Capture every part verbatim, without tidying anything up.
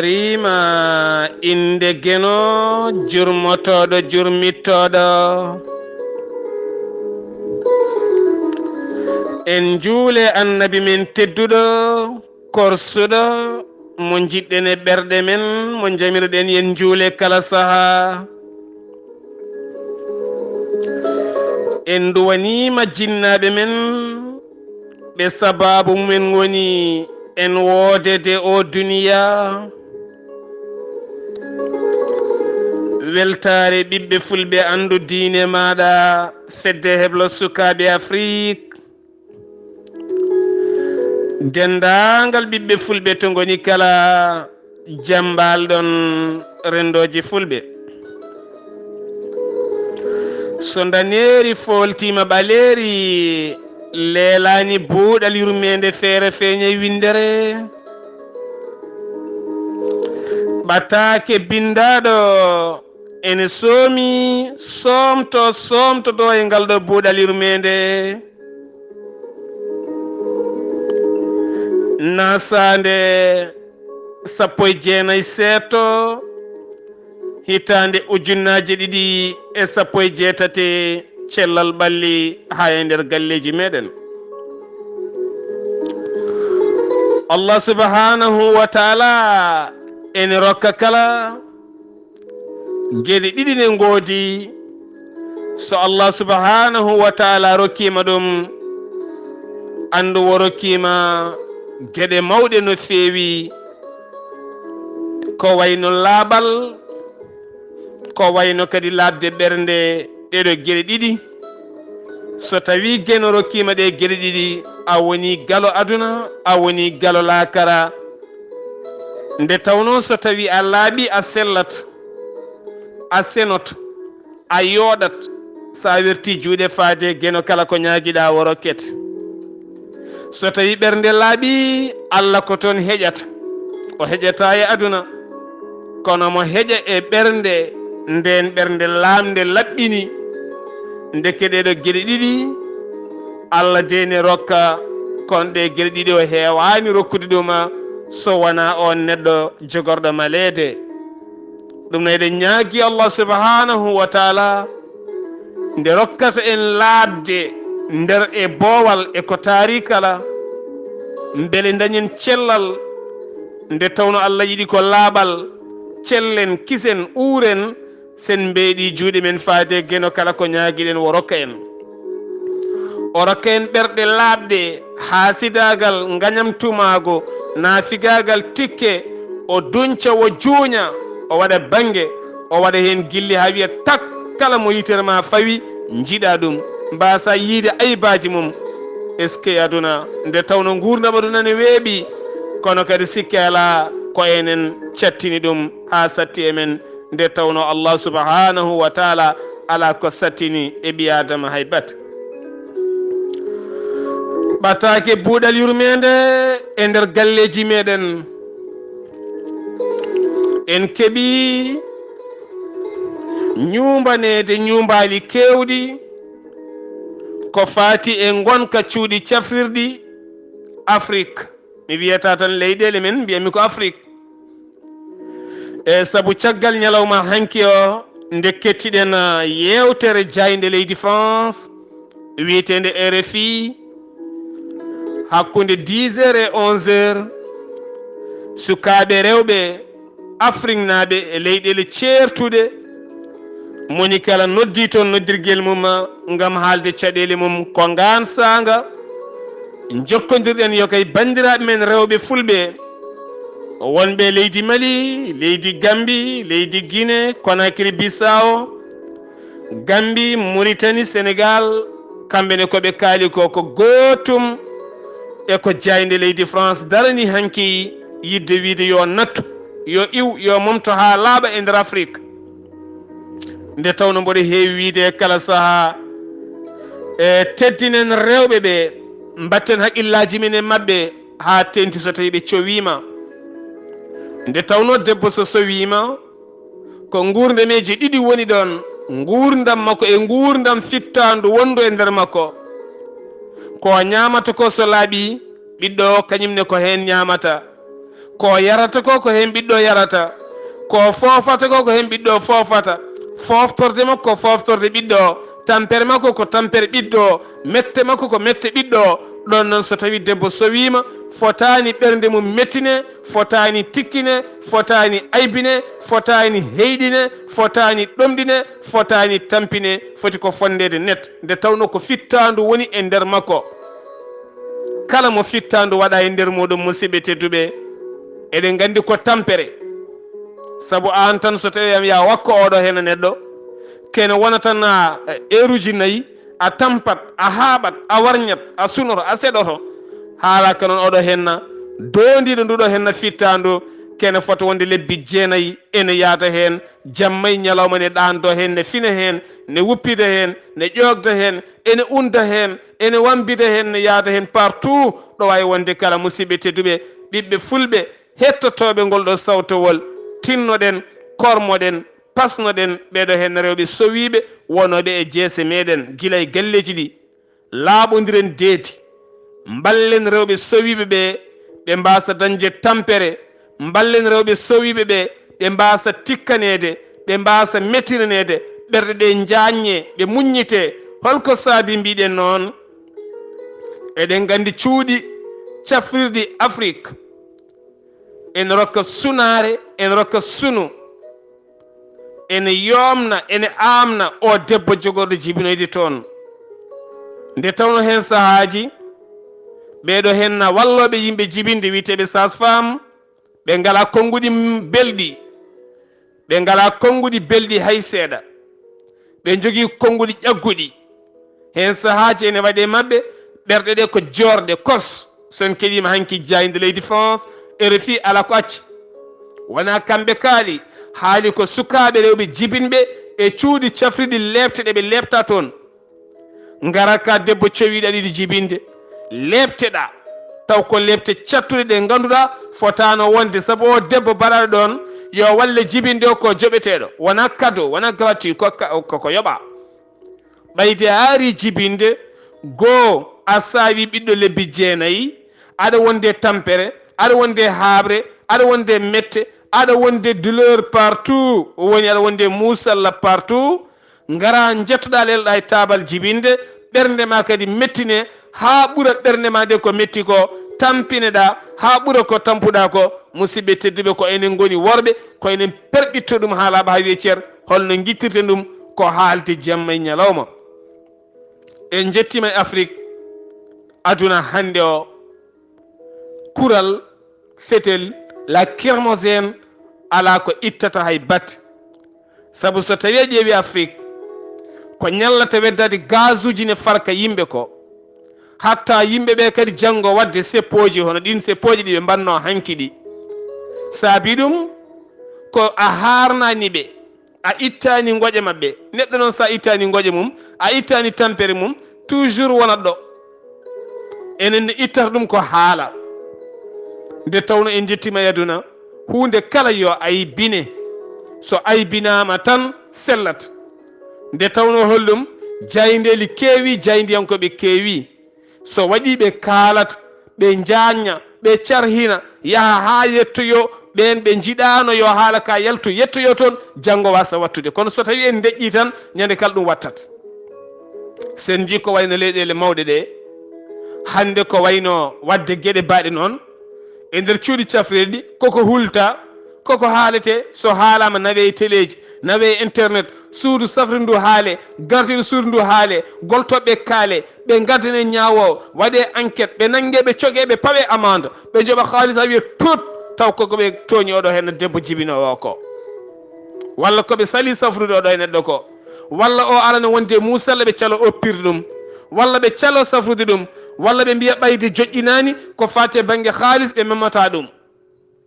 Riima innde Geno, jurmotooɗo, jurmittooɗo. En njuule Annabi men tedduɗo, korsuɗo, mo njiɗɗen e ɓerɗe men, mo njamirɗen yen njuule kala sahaa. En nduwaniima jinnaaɓe men, ɓe sabaabu mumen woni en woodede o duniyaa. Weltaare ɓiɓɓe fulɓe, anndu diine maaɗa, fedde heblo sukaaɓe Afrik. Denndaangal ɓiɓɓe fulɓe to ngoni kala, jam mbaal-ɗon renndooji fulɓe. So ndaneeri fooltiima ɓaleeri, leelaani buuɗal yurmeende feere feeña winndere. Ɓataake binndaaɗo ene soomi, soomto, soomtotoo e ngal ɗo buuɗal yurmeende. Nasaande sappo e jeenayi seeto, hitaande ujunnaaje ɗiɗi e sappo e jeetati, cellal ɓalli haa e nder galleeji meɗen. Allah subhanahu wa taala ene rokka kala geɗe ɗiɗi ne ngoodi. So Allah subhanahu wa taala rokkiima ɗum, anndu o rokkiima geɗe mawɗe no feewi, ko wayno laaɓal, ko wayno kadi laaɓde ɓernde. Ɗeɗo geɗe ɗiɗi, so tawi Geno rokkiima ɗe geɗe ɗiɗi, a woni galo aduna, a woni galo laakara. Nde tawnoo so tawi a laaɓi, a sellat, a senot, a yooɗat, so a werti juuɗe faade Geno, kala ko ñaagiɗa o rokket. So tawi ɓernde laaɓi, Allah ko toon heƴata, o heƴata e aduna, kono mo heƴa e ɓernde, nden ɓernde laamnde laɓɓini. Ndeke ɗeɗo geɗe ɗiɗi, Allah de ne rokka, kono ɗe geɗe ɗiɗi o heewaani rokkude ɗum so wonaa oon neɗɗo jogorɗo maleede. Ɗum noon eɗen ñaagi Allah subhanahu wa taala nde rokkata en laaɓde nder e boowal e ko taari kala, mbele dañen cellal, nde tawno Allah yiɗi ko laaɓal, cellen, kisen, uuren, sen mbeeɗi juuɗe men faade Geno, kala ko ñaagiɗen o rokka en. O rokka en ɓerɗe laaɓɗe, haasidaagal, ngañamtumaago, naafigaagal, tikke, o dunca, o juuña, o waɗa bannge, o waɗa heen gilli haa wiya tak, kala mo yitere ma fawi, njiɗa ɗum, mbaasa yiide aybaaji mum. Eskey aduna, nde tawno nguurndam aduna ne weeɓi, kono kadi sikke alaa ko enen cattini ɗum haa satti e men, nde tawno Allah subhanahu wa taala alaa ko sattini e ɓii Aadama hay bat. Ɓataake buuɗal yurmeende e nder galleeji meɗen. En keɓi ñuumbaneede ñuumbaali keewɗi ko faati e ngonka cuuɗi cafrirɗi Afrik. Mi wiyata tan leyɗeele men, mbiyatmi ko Afrik. E sabu caggal ñalawma hanki o, nde kettiɗen, ah, yeewtere jaaynde leydi France, wiyeteende R F I, hakkunde dix heures e onze heures, sukaaɓe rewɓe Afriknaaɓe e leyɗeele ceertuɗe, moni kala noddi toon noddirgel mum ngam haalde caɗeele mum. Ko ngaan saanga njokkondirɗen yo kay banndiraaɓe men rewɓe fulɓe wonɓe leydi Mali, leydi Gambi, leydi Gine, Konakiri Bisaawo, Gambi, Muritani, Senegal, kamɓe ne ko ɓe kaali ko, ko gootum e ko jaaynde leydi France darani hanki, yiɗde wiide yo nattu, yo iw, yo momto haa laaɓa e nder Afrik. Nde tawno mboɗo heewi wiide e kala sahaa, e teddinen rewɓe ɓe, mbatten haqqillaaji men e maɓɓe haa teŋti so tawi ɓe cowiima. Nde tawno debbo so sowiima, ko nguurdameeji ɗiɗi woni ɗoon, nguurndam makko e nguurndam fittaandu wonndu e nder makko. Ko o ñaamata ko so laaɓi, ɓiɗɗo o kañum ne ko heen ñaamata. Ko yarata ko, ko heen ɓiɗɗo yarata. Ko foofata ko, ko heen ɓiɗɗo foofata. Fooftorde makko ko fooftorde ɓiɗɗo o. Tampere makko ko tampere ɓiɗɗo o. Mette makko ko mette ɓiɗɗo o. Ɗoon noon, so tawii debbo sowiima, fotaani ɓernde mum mettine, fotaani tikkine, fotaani aybine, fotaani heyɗine, fotaani ɗomɗine, fotaani tampine, foti ko fonndeede net, nde tawnoo ko fittaandu woni e nder makko. Kala mo fittaandu waɗa e nder muuɗum, musidɓe tedduɓe, eɗen nganndi ko tampere. Sabu aan tan, so tawii am ya wakko oɗo heen neɗɗo, kene wona tan, a, eeruuji nayi, a tampat, a haaɓat, a warñat, a sunoto, a seɗoto. Haalaaka noon oɗo heen doondiiɗo nduɗo heen fittaandu, kene fota wonde lebbi jeenayi, ene yaada heen, jamma e ñalawma ne ɗaando heen, ne fina heen, ne wuppida heen, ne ƴoogda heen, ene unnda heen, ene wambida heen, ne yaada heen partout ɗo waawi wonde kala. Musidɓe tedduɓe, ɓiɓɓe fulɓe, hettotooɓe ngol ɗo sawtowol, tinnoɗen, kormoɗen, pasnoɗen ɓeeɗo heen rewɓe sowiiɓe wonooɓe e jeese meeɗen gila e galleeji ɗi. Laaɓondiren deedi, mballen rewɓe sowiiɓe ɓe, ɓe mbaasa dañde tampere, mballen rewɓe sowiiɓe ɓe, ɓe mbaasa tikkaneede, ɓe mbaasa mettinaneede, ɓerɗe ɗe njaaññee, ɓe muññitee. Holko saabii mbiɗen noon? Eɗen nganndi cuuɗi cafrirɗi Afrik ene rokka sunaare, ene rokka sunu, ene yoomna, ene aamna o debbo jogorɗo jibinoyde toon. Nde tawnoo heen sahaaji, ɓeeɗo heen na wallooɓe yimɓe jibinde wiyeteeɓe sage-femme, ɓe ngalaa konnguɗi m-, belɗi, ɓe ngalaa konnguɗi belɗi hay seeɗa. Ɓe njogii konnguɗi ƴagguɗi. Heen sahaaji ene waɗi e maɓɓe ɓerɗe ɗe ko joorɗe, kos. So en keɗiima hanki jaaynde leydi France, R F I alaa ko acci. Wonaa kamɓe kaali, haali ko sukaaɓe rewɓe jibinɓe e cuuɗi cafrirɗi leepte ɗe ɓe leepta toon. Ngara ka debbo cowiiɗo aɗa yiɗi jibinde, leepteɗaa, taw ko leepte cattuɗe ɗe ngannduɗaa fotaano wonde, sabu o debbo baɗaaɗo ɗoon yo walle jibinde o ko joɓeteeɗo, wonaa cadeau, wonaa gratuit, ko ka-, ko, ko yoɓaa. Ɓayde a ari jibinde, goo a saawi ɓiɗɗo lebbi jeenayi, aɗa wonde tampere, aɗa wonde haaɓre, aɗa wonde mette, aɗa wonde douleur partout, woni aɗa wonde muusalla partout, ngara njettoɗaa lelɗaa e taabal jibinde, ɓernde ma kadi mettine, haa ɓura ɓernde ma nde ko metti ko, tampineɗaa, haa ɓura ko tampuɗaa ko. Musidɓe tedduɓe, ko enen ngoni worɓe, ko enen perɓitto ɗum haa laaɓa haa wiye cer, holno ngittirten ɗum, ko haalde jamma e ñalawma. En njettiima e Afrik, aduna hannde o, kural, fetel, la kérosène, alaa ko ittata hay batte. Sabu so tawii a ƴeewi Afrik, ko ñallata weddaade gazuuji ne farka yimɓe ko, hatta yimɓe ɓe kadi janngo waɗde seppooji, hono ɗiin seppooji ɗi ɓe mbaɗnoo hanki ɗi. Saabi ɗum ko a haarnaani ɓe. A ittaani ngoƴe maɓɓe. Neɗɗo noon, so a ittaani ngoƴe mum, a ittaani tampere mum, toujours wonat ɗo. Enen ne ittata ɗum ko haala. Nde tawnoo en njettiima e aduna, huunde kala yo aybine. So aybinaama tan, sellat. Nde tawnoo holɗum, jaayndeeli keewi, jaayndiyankooɓe keewi. So waɗii ɓe kaalat, ɓe njaañña, ɓe carhina, yaha haa yettoyoo, ɓeen ɓe njiɗaano yo haala ka yaltu yettoyoo toon, janngo waasa waɗtude. Kono so tawii en ndeƴƴii tan, ñande kala ɗum wattat. So en njii ko wayno leyɗeele mawɗe ɗe, hannde ko wayno waɗde geɗe baaɗe noon, e nder cuuɗi cafrirɗi, koko hulta, koko haalete, so haalaama nawee e teleeji, nawee e internet, suudu safri ndu haale, gartiiɗo suudu ndu haale, goltooɓe kaale, ɓe ngaddane ñaawoowo, waɗee enquête, ɓe nanngee, ɓe cogee, ɓe pawee amande, ɓe njoɓa kaalis a wiye tut, taw koko ɓe tooñi oɗo heen debbo jibinoowo o ko. Walla ko ɓe salii safrude oɗo e neɗɗo ko. Walla o arana wonde muusalla ɓe calo oppirde ɗum. Walla ɓe calo safrude ɗum. Walla ɓe mbiya ɓayde joƴƴinaani ko faati e bannge kaalis ɓe memataa ɗum.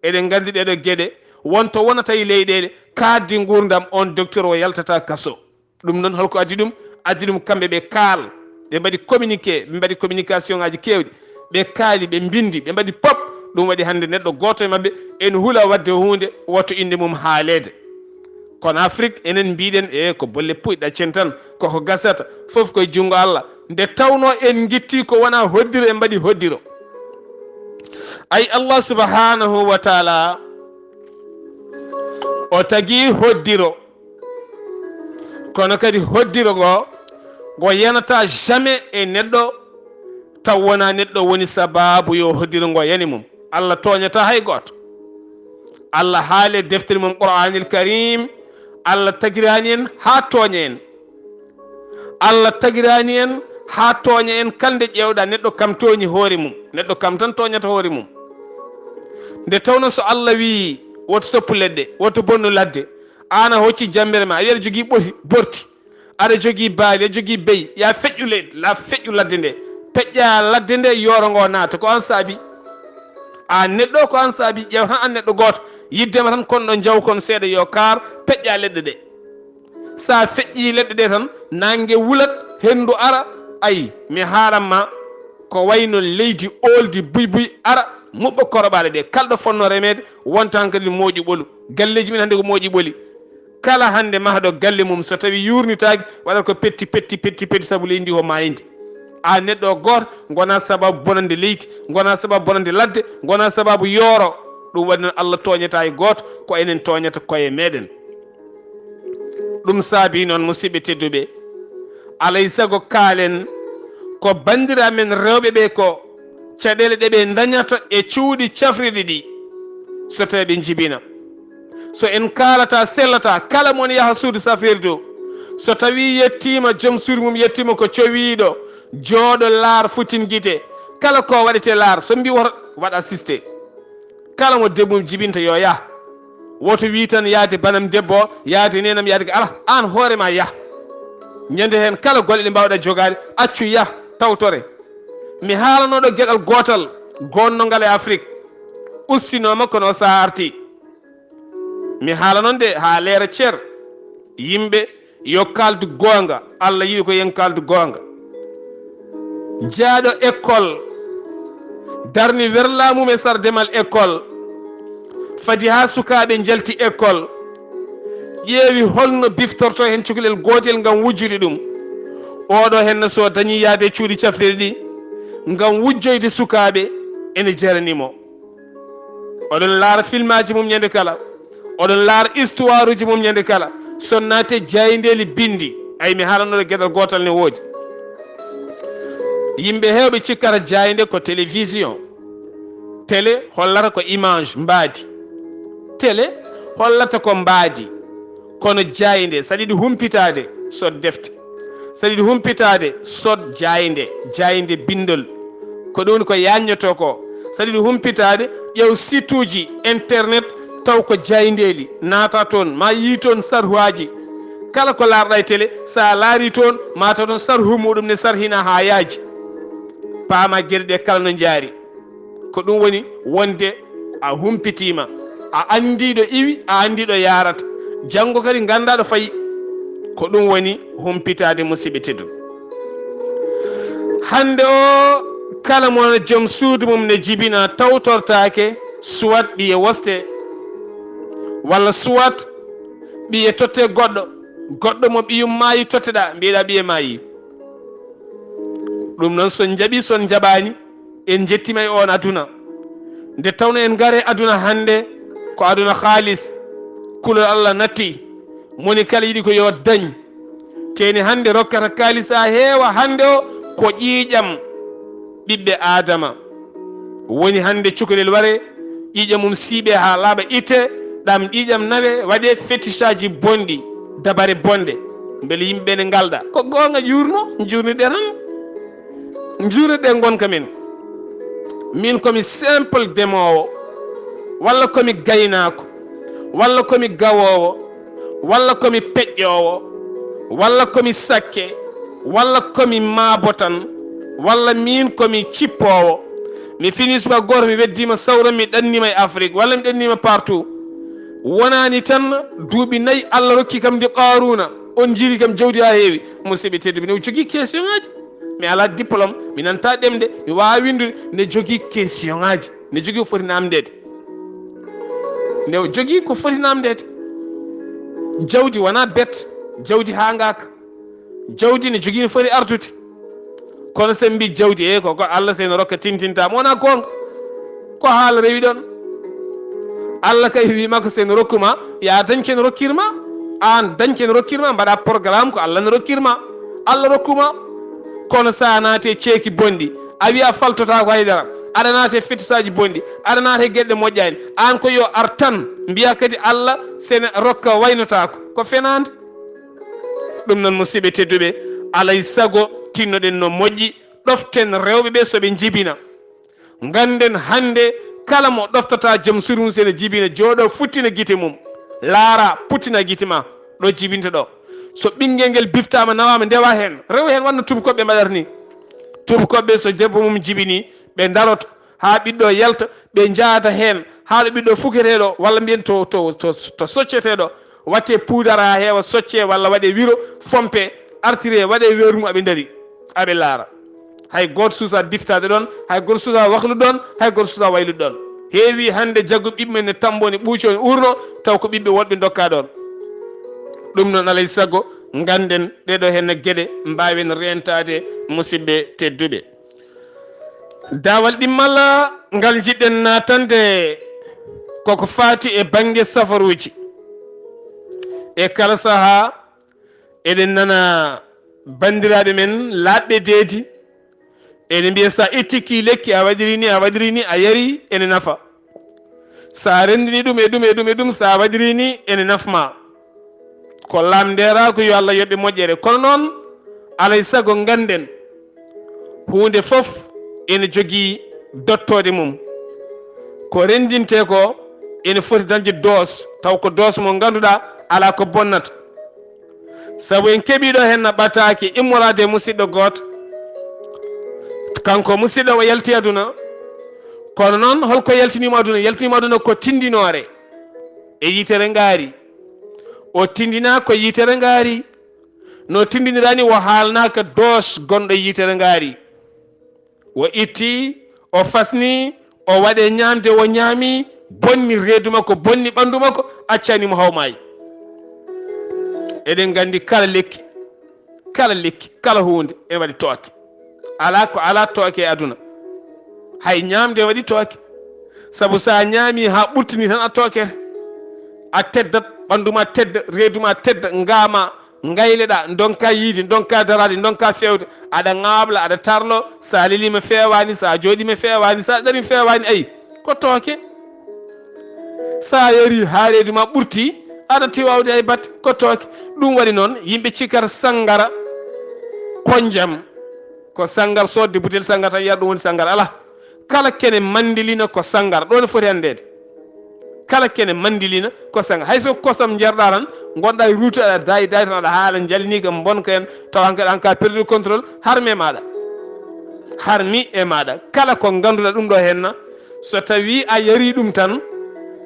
Eɗen nganndi ɗeɗo geɗe won to wonata e leyɗeele kaaddi nguurndam on docteur o yaltata kaso. Ɗum noon holko addi ɗum? Addi ɗum kamɓe ɓe kaal, ɓe mbaɗi communiqué, ɓe mbaɗi communication ngaji keewɗi, ɓe kaali, ɓe mbindi, ɓe mbaɗi pop. Ɗum waɗi hannde neɗɗo gooto e maɓɓe ene hula waɗde huunde, woto innde mum haaleede. Kono Afrik enen mbiɗen e ko bolle puy ɗaccen tan, koko gasata, fof koye junngo Allah. Nde tawnoo en ngitti ko wona hoddiro, en mbaɗi hoddiro. Ay, Allah subhanahu wa taala o tagi hoddiro, kono kadi hoddiro ngo, ngo yanata jamais e neɗɗo taw wona neɗɗo woni sababu yo hoddiro ngo yani mum. Allah tooñata hay gooto. Allah haali e deftere mum Qur'anil Karim, Allah tagirani en haa tooña en. Allah tagirani en haa tooña en, kala nde ƴeewɗa neɗɗo kam tooñi hoore mum. Neɗɗo kam tan tooñata hoore mum. Nde tawno so Allah wii woto soppu leɗɗe, woto bonnu ladde, aan a hocci jammbere ma, a wiya aɗa jogii ɓoti, borti, aɗa jogii baali, aɗa jogii beyi, ya feƴƴu leydi, la feƴƴu ladde nde, peƴƴa ladde nde, yooro ngo naata, ko aan saabi. Aan neɗɗo, ko aan saabi, ƴeew tan aan neɗɗo gooto, yiddema tan kon ɗo njaw kon seeɗa yo kaar, peƴƴa leɗɗe ɗe. Sa feƴƴi leɗɗe ɗe tan, nange wulat, henndu ara, ayi, mi haalan ma, ko wayno leydi ooldi buy buy ara, muɓɓa koroɓaale ɗe, kala ɗo fonno remeede, wonta hankadi mooƴi ɓolu. Galleeji men hannde ko mooƴi ɓoli. Kala hannde mahɗo galle mum, so tawi yurnitaaki, waɗata ko petti, petti, petti, petti, sabu leydi ndi ko maayndi. Aan neɗɗo o gooto, ngona sababu bonande leydi, ngona sababu bonande ladde, ngona sababu yooro. Ɗum waɗi noon Allah tooñata e gooto, ko enen tooñata koye meɗen. Ɗum saabi noon, musidɓe tedduɓe, alay sago kaalen ko banndiraaɓe men rewɓe ɓe ko caɗeele ɗe ɓe ndañata e cuuɗi cafrirɗi ɗi, so tawi ɓe njibina. So en kaalata, sellata, kala mon yaha suudu safrirdu, so tawi yettiima, joom suudu mum yettiima ko cowiiɗo, jooɗo, laar, futin gite. Kala ko waɗete, laar. So mbi woto waɗ assisté. Kala mo debbo mum jibinta, yo yah. Woto wi tan, yaade banam debbo, yaade nenam, yaade ga-, alah, aan hoore ma yah. Ñande heen kala golle ɗe mbaawɗa jogaade, accu yah, tawtore. Mi haalanoɗo geɗal gootal gonnongal e Afrik. Ustinooma, kono o saha arti. Mi haala noon de haa leera cer. Yimɓe yo kaaldu goonga. Allah yiɗi ko yen kaaldu goonga. Jaaɗo école darni werla mum e sar demal école. Fadi haa sukaaɓe njalti école. Ƴeewi holno biftorto heen cukalel gootel ngam wujjude ɗum. Oɗo henna so dañi yaade e cuuɗi cafrirɗi ngam wujjoyde sukaaɓe, ene jarani mo. Oɗon laara filmaaji mum ñande kala. Oɗon laara histoire uji mum ñande kala. So naate jaayndeeli binndi. Ay, mi haalanoɗo geɗal gootal ne woodi. Yimɓe heewɓe cikkata jaaynde ko télévision. Télé hollata ko image, mbaadi. Télé hollata ko mbaadi. Kono jaaynde, saɗa yiɗi humpitaade, sod defte. Saɗa yiɗi humpitaade, sod jaaynde, jaaynde binndol. Ko ɗum woni ko yaajnotoo ko. Saɗa yiɗi humpitaade, ƴeew site uji internet, taw ko jaayndeeli, naata toon, ma yii toon sarhuwaaji. Kala ko laarɗa e télé, so a laarii toon, ma taw toon sarhu muɗum ne sarhina haa yaaji. Paama geɗe ɗe kala no njaari. Ko ɗum woni wonde a humpitiima, a anndii ɗo iwi, a anndii ɗo yaarata. Janngo kadi nganndaa ɗo fayi. Ko ɗum woni humpitaade, musidɓe tedduɓe. Hannde o, kala mo joom suudu mum ne jibina, tawtortaake, soit ɓiye woste, walla soit ɓiye totte goɗɗo, goɗɗo mo ɓiyum maayi totteɗaa, mbiyeɗaa ɓiye maayi. Ɗum noon, so on njaɓi, so on njaɓaani, en njettiima e oon aduna. Nde tawno en ngare aduna hannde, ko aduna haalis, kulol Allah natti, moni kala yiɗi ko yo dañ. Teeni hannde rokkata kaalis haa heewa, hannde o ko ƴiiƴam ɓiɓɓe Aadama. Woni hannde cukalel ware, ƴiiƴam mum siiɓe haa laaɓa itte, ɗam ƴiiƴam nawe, waɗe fétichaaji bonɗi, dabare bonɗe. Mbele yimɓe ne ngalɗa. Ko goonga, juurno, njuurnirɗe tan. Njuurnirɗe ngonka min. Min ko mi simple demoowo, walla ko mi gaynaako, walla ko mi gawoowo, walla ko mi peƴƴoowo, walla ko mi sakke, walla ko mi maabo tan, walla miin ko mi cippoowo. Mi finii subaka gooto, mi weddiima sawra, mi ɗanniima e Afrik, walla mi ɗanniima partout. Wonaani tan duuɓi nayi, Allah rokki kam ndi Qaaruuna, on njiiri kam jawdi haa heewi. Musidɓe tedduɓe, ne o jogii question ŋaaji. Mi alaa diplôme, mi nanta ɗemɗe, mi waawaa winndude, ne jogii question ŋaaji, ne jogii ko foti naamndeede. Ne o jogii ko foti naamndeede. Jawdi wonaa bet, jawdi haa ngaaka. Jawdi ne jogii no foti artude. Kono so en mbii jawdi, e ko, ko Allah sey no rokka tintinta, mo wonaa goonga. Ko haala rewi ɗon? Allah kay wi makko, sen rokkuma, ya dañke no rokkirma. An dañke no rokkirma, mbaɗa programme ko Allah no rokkirma. Allah rokkuma. Kono sa naate ceeki bonɗi, a wiya faltotako haydara, aɗa naate fettusaji bonɗi, aɗa naate geɗe moƴƴani. An ko yo ar tan, mbiya kadi Allah sene rokka waynotako. Ko fenande. Ɗum noon, musidɓe tedduɓe, alay sago tinnoɗen no moƴƴi, ɗoften rewɓe ɓe so ɓe njibina. Ngannden hannde kala mo ɗoftata joom suudu mum, sene jibina, jooɗo, futtina gite mum, laara, puttina gite ma, ɗo jibinta ɗo. So ɓinngel ngel biftaama, nawaama, ndewa heen, rewa heen, wano tuubakooɓe mbaɗata ni. Tuubakooɓe so debbo mum jibini, ɓe ndaroto haa ɓiɗɗo yalta, ɓe njaada heen haa ɗo ɓiɗɗo fuketeeɗo, walla mbiyen to, to, to, to socceteeɗo, watte puudar haa heewa, socce walla waɗe wiro, fompe, artire, waɗe weeru mum, aɓe ndari, aɓe laara. Hay gooto suusa biftaade ɗoon, hay gooto suusa waklude ɗoon, hay gooto suusa waylude ɗoon. Heewi hannde jaggu ɓiɓɓe men ne tambo, ne ɓuuco, ne uurno, taw ko ɓiɓɓe woɗɓe ndokka ɗoon. Ɗum noon, alay sago, ngannden ɗeɗo heen geɗe mbaawen reentaade, musidɓe tedduɓe. Daawal ɗimmal ngal njiɗɗen naatande koko faati e bannge safaruuji. E kala sahaa, eɗen nana banndiraaɓe men laaɓɓe deedi, ene mbiya, sa itti ki lekki, a waɗiri ni, a waɗiri ni, a yari, ene nafa. Sa renndini ɗum e ɗum e ɗum e ɗum, sa waɗiri ni, ene nafma. Ko lamndeera ko, yo Allah yoɓ ɓe moƴƴere. Kono noon, alay sago, ngannden, huunde fof ene jogii dottoode mum. Ko renndintee ko ene foti dañde doos, taw ko doos mo ngannduɗaa alaa ko bonnata. Sabu en keɓii ɗo heen no ɓataake immoraade e musidɗo gooto. Kanko musidɗo o yalti aduna. Kono noon, holko yaltiniimo aduna? Yaltiniimo aduna ko tindinoore e yitere ngaari. O tindinaa ko yitere ngaari. No tindiniraani, o haalnaaka doos gonɗo e yitere ngaari. O itti, o fasni, o waɗe ñaamde, o ñaami, bonni reedu makko, bonni ɓanndu makko, accani mo haw maayi. Eɗen nganndi kala lekki, kala lekki, kala huunde ene waɗi tooke. Alaa ko alaa tooke e aduna. Hay ñaamde waɗi tooke. Sabu sa ñaami haa ɓurtini tan a tookete. A teddat, ɓanndu ma tedda, reedu ma tedda, ngaama, ngayleɗaa, ndonka yiide, ndonka daraade, ndonka feewde. Aɗa ŋaabla, aɗa tarlo, sa leliima feewaani, sa jooɗiima feewaani, sa ɗariima feewaani, ayi, ko tooke. Sa yari haa reedu ma ɓurti, aɗa tiwawde hay batte, ko tooke. Ɗum waɗi noon, yimɓe cikkata sanngara ko njam. Ko sanngar, soodde butel sanngar tan yar, ɗum woni sanngar. Alaa. Kala kene manndilina ko sanngar, ɗo ne foti anndeede. Kala kene manndilina ko sanngar. Hay so kosam njarɗa tan, ngonɗa e ruutu, aɗa daayi, daayi tan, aɗa haala njalniiga mbonka en, tawa hankadi an ka perdu contrôle, harmi e maaɗa. Harmi e maaɗa. Kala ko ngannduɗa ɗum ɗo henna, so tawi a yari ɗum tan,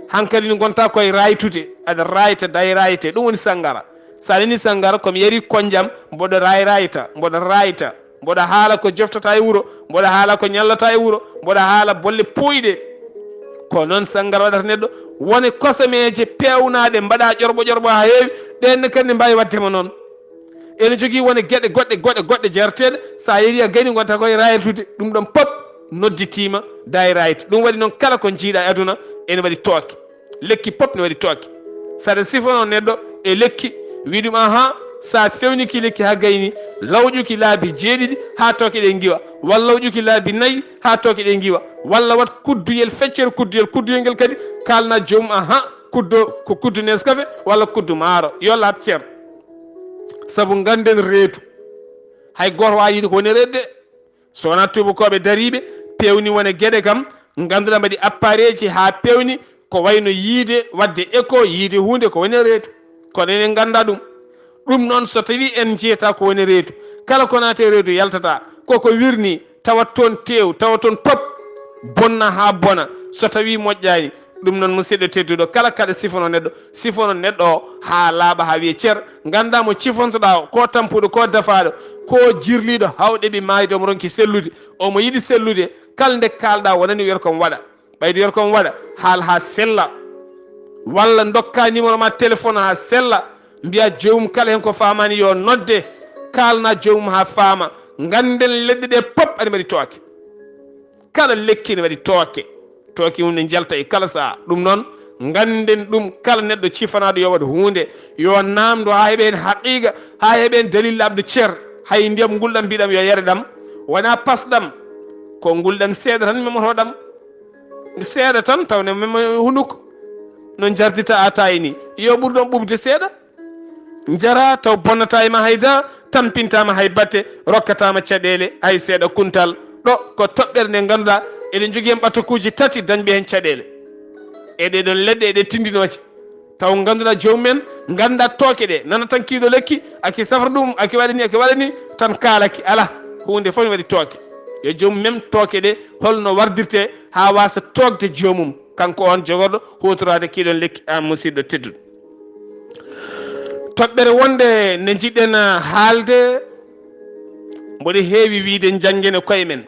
hankadi ne ngonta koye raytude, aɗa rayta, dayi rayte, ɗum woni sanngara. Sa nani sanngara, ko mi yari konjam, mboɗo rayrayta, mboɗo rayta, mboɗo haala ko joftata e wuro, mboɗo haala ko ñallata e wuro, mboɗo haala bolle puuyɗe. Ko noon sanngara waɗata neɗɗo. Wone kosameeje peewnaaɗe, mbaɗa ƴorɓo ƴorɓo haa heewi, ɗeen ne kadi ne mbaawi waɗde mo noon. Ene jogii wone geɗe goɗɗe, goɗɗe, goɗɗe jarteeɗe, sa yehi a gayni, ngonta koye raytude, ɗum ɗon pop nodditiima daay rayte. Ɗum waɗi noon, kala ko njiiɗa e aduna ene waɗi tooke. Lekki pop ne waɗi tooke. Saɗa sifono neɗɗo e lekki, wi ɗum, aha, sa fewniki lekki haa gayni, lawƴuki laabi jeeɗiɗi haa tooke ɗe ngiwa, walla lawƴuki laabi nayi haa tooke ɗe ngiwa, walla wat kudduyel, feccere kudduyel, kudduyel ngel kadi kalna joomum, aha, kuddo, ko kuddu Nescafé walla kuddu maaro, yo laaɓ cer. Sabu ngannden reedu, hay gooto waawi yiide ko woni reedu de. So wonaa tuubakooɓe dariiɓe, peewni wone geɗe kam, ngannduɗaa mbaɗi appareeji haa peewni, ko wayno yiide, waɗde écho, yiide huunde, ko woni reedu. Kono enen nganndaa ɗum. Ɗum noon, so tawii en njiyataa ko woni reedu, kala ko naati e reedu yaltataa. Koko wirnii, tawat toon teew, tawat toon pop, bonna haa bona. So tawii moƴƴaani, ɗum noon, musidɗo tedduɗo, kala kaɗa sifono neɗɗo, sifono neɗɗo o haa laaɓa, haa wiye cer. Nganndaa mo cifontoɗaa o, ko tampuɗo, ko dafaaɗo, ko jirliiɗo, haa o ɗeɓi maayde, omo ronki sellude, omo yiɗi sellude. Kala nde kaalɗaa, wonani wer kon waɗa. Ɓayde wer kon waɗa, haal haa sella. Walla ndokka numéro ma téléphone haa sella. Mbiya joomum kala heen ko faamaani yo nodde. Kaalna joomum haa faama. Ngannden leɗɗe ɗe pop aɗa mbaɗi tooke. Kala lekki ne waɗi tooke. Tooke mum ne njalta e kala sahaa. Ɗum noon, ngannden ɗum, kala neɗɗo cifanaaɗo yo waɗ huunde, yo naamndo haa heɓa heen haqiiqa, haa heɓa heen dalil laaɓɗo cer. Hay ndiyam ngulɗam mbiɗam yo yare ɗam, wonaa pasɗam, ko ngulɗam seeɗa tan memotoo ɗam. Seeɗa tan taw ne mema hunuko, no njardita ataaya ni. Yo ɓur ɗoon ɓuuɓde seeɗa. Njaraa taw bonnataa e ma hay dara, tampintaa ma hay batte, rokkataa ma caɗeele hay seeɗa. Kuntal ɗo ko toɓɓere nde ngannduɗaa eɗen njogii heen ɓatakuuji tati dañɓe heen caɗeele. E ɗee ɗoon leɗɗe, e ɗee tindinooje, taw ngannduɗaa joomum en nganndaa tooke ɗe, nana tan kiiɗo lekki, aki safra ɗum, aki waɗa ni, aki waɗa ni, tan kaalaki. Alaa, huunde fof ne waɗi tooke. Yo joomum mem tooke ɗe, holno wardirtee haa waasa toogde joomum, kanko oon jogorɗo huutoraade kiiɗoon lekki, aan musidɗo tedduɗo. Toɓɓere wonde nde njiɗɗen haalde, mboɗo heewi wiyde njanngen e koye men.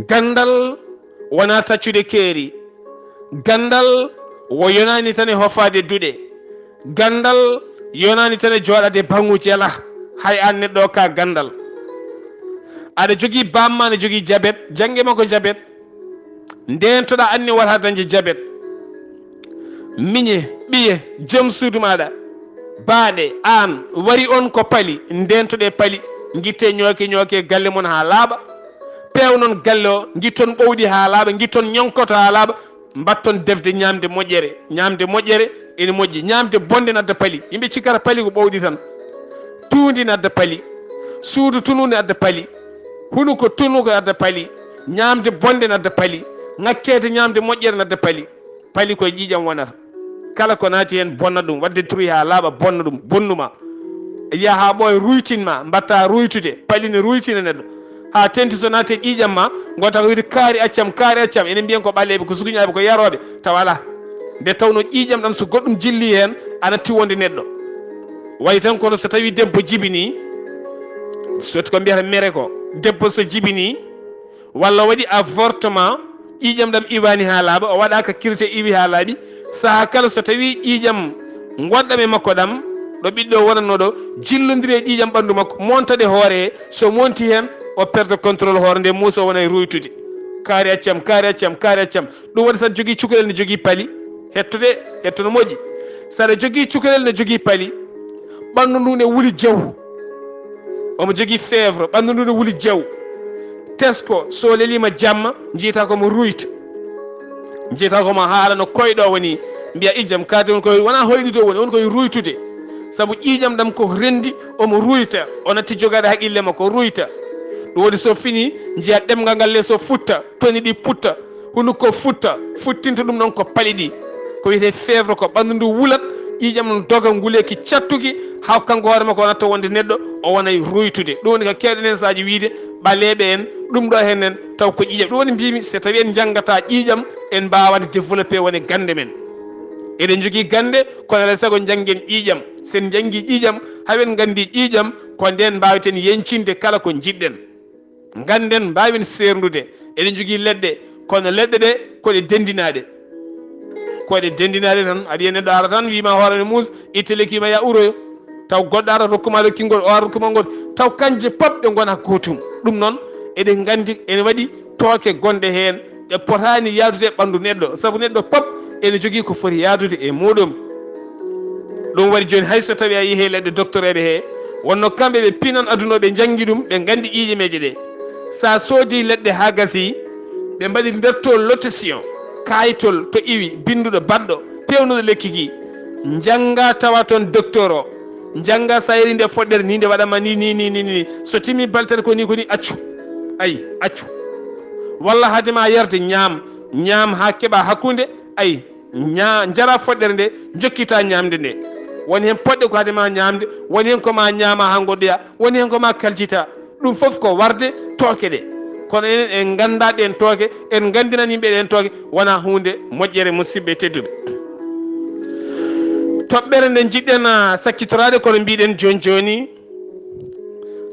Ganndal wonaa taccude keeri. Ganndal wo yonaani tan e hofaade duɗe. Ganndal yonaani tan e jooɗaade e baŋuuji, alaa. Hay aan neɗɗo o ka ganndal. Aɗa jogii baam ma, aɗa jogii jabet, jannge ma ko jabet. Ndeentoɗaa anni wata dañde jabet. Miñe, ɓiye, joom suudu maaɗa, baaɗe, aan, wari on ko pali, ndeentoɗee pali, ngittee ñooke ñooke galle mon haa laaɓa. Peewnon galle o, ngitton ɓowɗi haa laaɓa, ngitton ñoŋkoto haa laaɓa, mbatton defde ñaamde moƴƴere. Ñaamde moƴƴere ene moƴƴi, ñaamde bonde ne adda pali. Yimɓe cikkata pali ko ɓowɗi tan. Tuundi ne adda pali, suudu tunu ne adda pali, hunuko tunu ko adda pali, ñaamde bonde ne adda pali, ŋakkeede ñaamde moƴƴere ne adda pali. Pali koye ƴiiƴam wonata. Kala ko naati heen bonna ɗum, waɗ détruit haa laaɓa, bonna ɗum, bonnu ma. Yaha haa ɓooya, ruytin ma, mbaɗta ruytude, pali ne ruytina neɗɗo. Haa tenti so naati e ƴiiƴam ma, ngoota ko wiyde kaari accam, kaari accam. Enen mbiyen ko ɓaleeɓe, ko sukuñaaɓe, ko yarooɓe, tawa alaa. Nde tawnoo ƴiiƴam ɗam so goɗɗum jillii heen, ana tiwonde neɗɗo. Wayi tan kono so tawii debbo jibinii, so ko mbiyata mere ko, debbo so jibinii, walla waɗi avortement, ƴiiƴam ɗam iwaani haa laaɓa, o waɗaaka kirite iwi haa laaɓi, sahaa kala so tawii ƴiiƴam ngonɗam e makko ɗam, ɗo ɓiɗɗo o wonatnoo ɗo, jillondiri e ƴiiƴam ɓanndu makko, montaɗe hoore he, so monti heen, o perde contrôle hoore nde, muusa o wona e ruytude. Kaari accam, kaari accam, kaari accam. Ɗum waɗi so aɗa jogii cukalel ne jogii pali, hettude, hetto no moƴƴi. So aɗa jogii cukalel ne jogii pali, ɓanndu ndu ne wuli jaw. Omo jogii fièvre, ɓanndu ndu ne wuli jaw. Tesko, so leliima jamma, njiyata ko mo ruyta. Njiyata ko mo haala no koyɗo woni. Mbiya ijam, kaati on koye, wonaa hoyɗude o woni, on koye ruytude. Sabu ƴiiƴam ɗam ko renndi, omo ruyta. O natti jogaade haqqille makko, ruyta. Ɗum waɗi so fini, njiya ɗemngal ngal lees o futta, toni ɗi putta, hunuko futta, futtinta ɗum ɗon ko pali ɗi. Ko wiyetee fièvre, ko ɓanndu ndu wulat, ƴiiƴam ɗum doga nguleeki cattuki, haa kanko hoore makko o natta wonde neɗɗo, o wona e ruytude. Ɗum woni ko keewɗen heen saaji wiyde, ɓaleeɓe en, ɗum ɗo heen en, taw ko ƴiiƴam. Ɗum woni mbiymi, so tawii en njanngataa ƴiiƴam, en mbaawaani développé wone gannde men. Eɗen njogii gannde, kono alaa e sago njanngee ƴiiƴam. So en njanngii ƴiiƴam, haa en nganndii ƴiiƴam, ko ndeen mbaaweten yeñcinde kala ko njiɗɗen. Ngannden, mbaawen seerndude. Eɗen njogii leɗɗe, kono leɗɗe ɗe ko ɗe denndinaaɗe. Ko ɗe denndinaaɗe tan. Aɗa yiya neɗɗo ara tan, wiima hoore ne muus, itte lekki ma, ya uroyo. Taw goɗɗo ara, rokkuma lekkingol, o ara, rokkuma ngol. Taw kanje pop ɗe ngona gootum. Ɗum noon, eɗen nganndi ene waɗi tooke gonɗe heen, ɗe potaani yahdude e ɓanndu neɗɗo, sabu neɗɗo pop ene jogii ko foti yahdude e muuɗum. Ɗum waɗi jooni, hay so tawii a yehii leɗɗe doktoreeɓe he, wonno kamɓe ɓe pinan aduna o, ɓe njanngi ɗum, ɓe nganndi ƴiiƴameeje ɗe. So a soodii leɗɗe haa gasii, ɓe mbaɗi nder to lotation, kaayitol to iwi, binnduɗo baɗɗo, peewnuɗo lekki ki, njannga tawa toon docteur o, njannga so a yarii nde foɗɗere ni, nde waɗama ni, ni, ni, ni, ni. So timmi baltere ko ni, ko ni, accu. Ayi, accu. Walla hade ma yarde, ñaam, ñaam haa keɓa hakkunde, ayi, ña-, njara foɗɗere nde, njokkita ñaamde nde. Woni heen poɗɗe ko hade ma ñaamde, woni heen ko ma ñaama haa ngoɗɗoya, woni heen ko ma kaljita. Ɗum fof ko warde tooke ɗe. Kono enen en nganndaa ɗeen tooke, en nganndinan yimɓe ɗeen tooke, wonaa huunde moƴƴere, musidɓe tedduɓe. Toɓɓere nde njiɗɗen, ah, sakkitoraade, kono mbiɗen jooni jooni,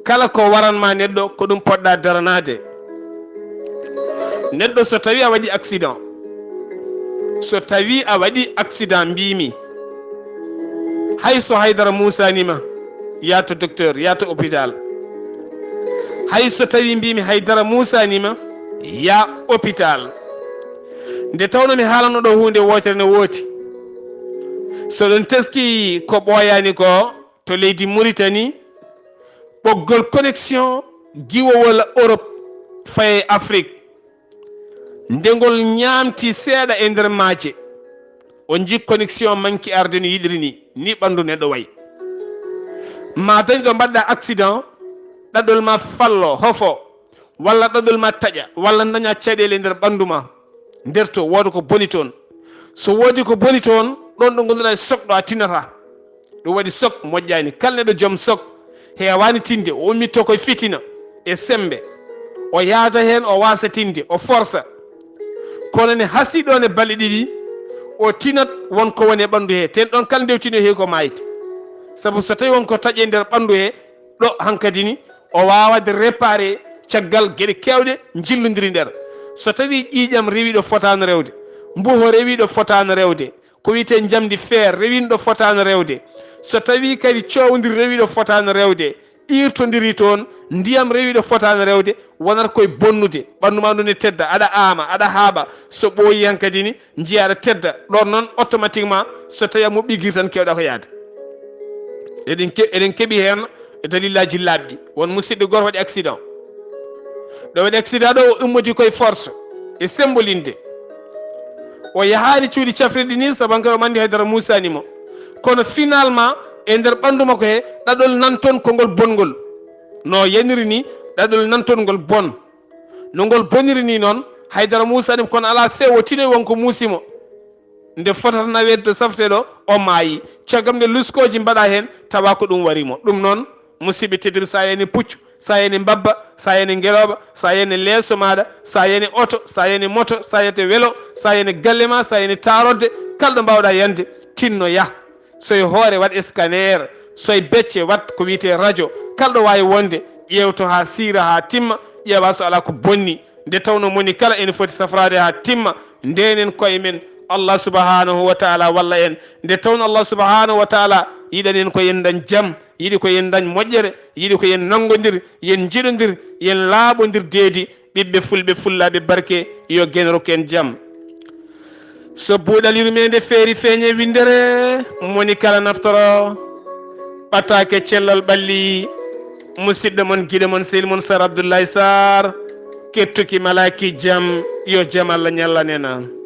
kala ko waran ma neɗɗo, ko ɗum poɗɗa daranaade. Neɗɗo, so tawii a waɗi accident, so tawii a waɗi accident, mbiimi, hay so haydara muusaani ma, yaa to docteur, yaa to hôpital. Hay so tawii mbiimi haydara muusaani ma, yaa hôpital. Nde tawno mi haalanno ɗo huunde wootere no wooti. So ɗon teski ko ɓooyaani ko to leydi Muritani, ɓoggol connexion giwowol Europe faye Afrique. Nde ngol ñaamti seeɗa e nder maaje, o jii connexion manki arde no yiɗiri ni, ni ɓanndu neɗɗo wayi. Ma dañ ɗo mbaɗɗa accident, ɗaɗol ma fallo, hofo, walla ɗaɗol ma taƴa, walla daña caɗeele nder ɓanndu ma. Nder to wooda ko boni toon. So woodi ko boni toon, ɗon ɗo ngonduɗa e sok ɗo a tinata. Ɗum waɗi sok moƴƴaani. Kala neɗɗo joom sok heewaani tinde, o ummitto koye fitina e sembe. O yaada heen, o waasa tinde, o forsa. Kono ne hasii ɗoon e balɗe ɗiɗi, o tinat won ko woni e ɓanndu he. Teen ɗoon kala ndewtino he ko maayde. Sabu so tawi won ko taƴe nder ɓanndu he, ɗo hankadi ni, o waawade réparé caggal geɗe keewɗe njillondiri nder. So tawi ƴiiƴam rewi ɗo fotaano rewde, mbuho rewi ɗo fotaano rewde, ko wiyetee njamndi feer rewino ɗo fotaano rewde, so tawi kadi coowndiri rewi ɗo fotaano rewde, iirtondiri toon, ndiyam rewi ɗo fotaano rewde, wonata koye bonnude, ɓanndu ma ndu ne tedda, aɗa aama, aɗa haaɓa, so ɓooyi hankadi ni, njiya aɗa tedda. Ɗoon noon, automatiquement, so tawi a moɓɓii gir tan, keewɗa ko yahde. Eɗen ke-, eɗen keɓi heen e dalillaaji laaɓɗi. Won musidɗo gooto waɗi accident. Ɗo waɗi accident ɗo, o immodi koye force e sembolinde. O yahaani cuuɗi cafrirɗi ni, sabu hankadi omo anndi haydara muusaani mo. Kono finalement, e nder ɓanndu makko he, ɗaɗol nan toon konngol bonngol. No yaniri ni, ɗaɗol nan toon ngol bon. No ngol boniri ni noon, haydara muusaani mo, kono alaa feewo tinoy won ko muusi mo. Nde fotata naweede safte ɗo, o maayi. Caggal nde luskooji mbaɗa heen, tawa ko ɗum wari mo. Ɗum noon, musidɓe tedduɓe, so a yani puccu, so a yani mbabba, so a yani ngelooba, so a yani leeso maaɗa, so a yani oto, so a yani moto, so a yani welo, so a yani galle ma, so a yani taarodde, kala ɗo mbaawɗa yande, tinno yah. So e hoore, waɗ scanner. So e becce, waɗ ko wiyetee radio. Kala ɗo waawi wonde, ƴeewto haa siira, haa timma, ƴeewa so alaa ko bonni. Nde tawno moni kala ene foti safraade haa timma, ndeenen koye men, Allah subhanahu wa taala walla en. Nde tawno Allah subhanahu wa taala yiɗani en ko en dañ jam, yiɗi ko en dañ moƴƴere, yiɗi ko en nanngondir, yen njiɗondir, yen laaɓondir deedi, ɓiɓɓe fulɓe, fullaaɓe barke, yo gen rokku en jam. So buuɗal yurmeende feeri feeñe winndere, moni kala naftoro, ɓataake cellal ɓalli, musidɗo mon, giɗo mon, sehil mon Sar Abdoulaye Sarr, kettuki malaaki jam, yo jam Allah ñallan en.